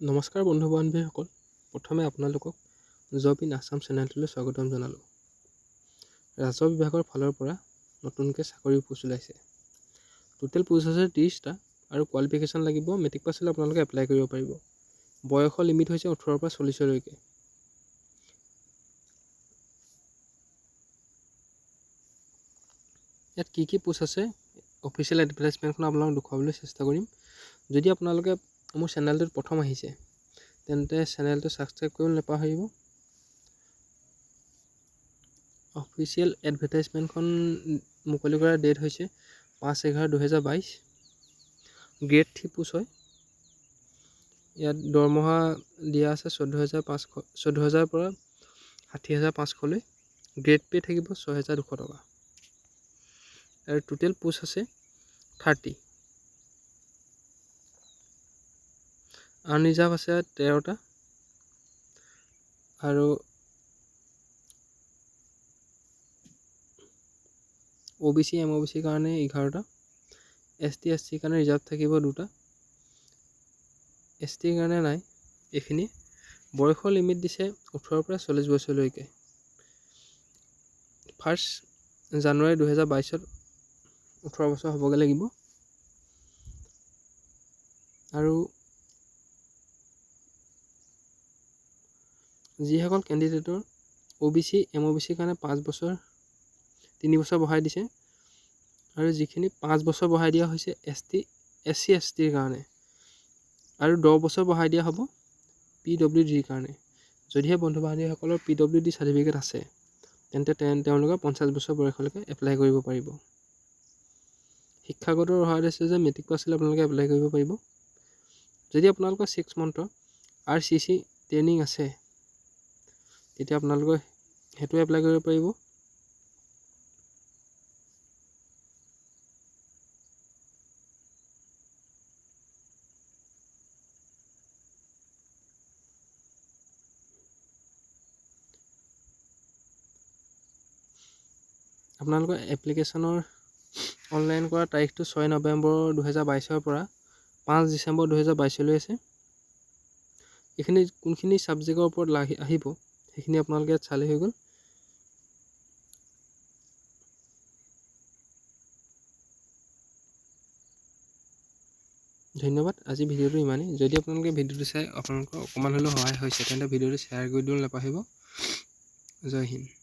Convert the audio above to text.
নমস্কাৰ বন্ধু বান্ধৱীসকল, প্ৰথমে আপোনালোকক জব ইন আছাম চেনেলটোলৈ স্বাগতম জনালোঁ। ৰাজহ বিভাগৰ ফালৰ পৰা নতুনকৈ চাকৰিৰ পোষ্ট ওলাইছে। টোটেল পোষ্ট আছে 30টা আৰু কোৱালিফিকেশ্যন লাগিব মেট্ৰিক পাছ হ'লে আপোনালোকে এপ্লাই কৰিব পাৰিব। বয়সৰ লিমিট হৈছে 18ৰ পৰা 40লৈকে। ইয়াত কি কি পোষ্ট আছে, অফিচিয়েল এডভাৰটাইজমেণ্টখন আপোনালোকক দেখুৱাবলৈ চেষ্টা কৰিম। যদি আপোনালোকে মোৰ চেনেলটোত প্ৰথম আহিছে, তেন্তে চেনেলটো ছাবস্ক্ৰাইব কৰিব নাপাহৰিব। অফিচিয়েল এডভাৰটাইজমেণ্টখন মুকলি কৰা ডেট হৈছে 5/11/2022। গ্ৰেড 3 পোষ্ট হয়। ইয়াত দৰমহা দিয়া আছে 14,500, 14,000ৰ পৰা 60,500লৈ। গ্ৰেড পে' থাকিব 6,200 টকা আৰু টোটেল পোষ্ট আছে 30। আনৰিজাৰ্ভ আছে 13টা আৰু অ' বি চি, এম অ' বি চিৰ কাৰণে 11টা, এছ টি, এছ চিৰ কাৰণে ৰিজাৰ্ভ থাকিব দুটা, এছ টিৰ কাৰণে নাই। এইখিনি বয়সৰ লিমিট দিছে 18ৰ পৰা 40 বছৰলৈকে। 1 জানুৱাৰী 2022ত 18 বছৰ হ'বগৈ লাগিব। আৰু যিসকল কেণ্ডিডেটৰ অ' বি চি, এম অ' বি চিৰ কাৰণে 5 বছৰ, 3 বছৰ বঢ়াই দিছে আৰু যিখিনি 5 বছৰ বঢ়াই দিয়া হৈছে S T, S C, S টিৰ কাৰণে আৰু 10 বছৰ বঢ়াই দিয়া হ'ব পি ডব্লিউ ডিৰ কাৰণে। যদিহে বন্ধু বান্ধৱীসকলৰ পি ডব্লিউ ডি চাৰ্টিফিকেট আছে, তেন্তে তেওঁলোকে 50 বছৰ বয়সলৈকে এপ্লাই কৰিব পাৰিব। শিক্ষাগত অৰ্হতা দিছে যে মেট্ৰিক পাছ হ'লে আপোনালোকে এপ্লাই কৰিব পাৰিব। যদি আপোনালোকৰ 6 মান্থৰ আৰ চি চি ট্ৰেইনিং আছে, তেতিয়া আপোনালোকে সেইটো এপ্লাই কৰিব পাৰিব। আপোনালোকৰ এপ্লিকেশ্যনৰ অনলাইন কৰা তাৰিখটো 6 নৱেম্বৰ 2022ৰ পৰা 5 ডিচেম্বৰ 2022লৈ আছে। এইখিনি কোনখিনি ছাবজেক্টৰ ওপৰত লাগি আহিব, সেইখিনি আপোনালোকে ইয়াত চালেই হৈ গ'ল। ধন্যবাদ। আজি ভিডিঅ'টো ইমানেই। যদি আপোনালোকে ভিডিঅ'টো চাই আপোনালোকৰ অকণমান হ'লেও সহায় হৈছে, তেন্তে ভিডিঅ'টো শ্বেয়াৰ কৰি দিবলৈ নাপাহৰিব। জয় হিন্দ।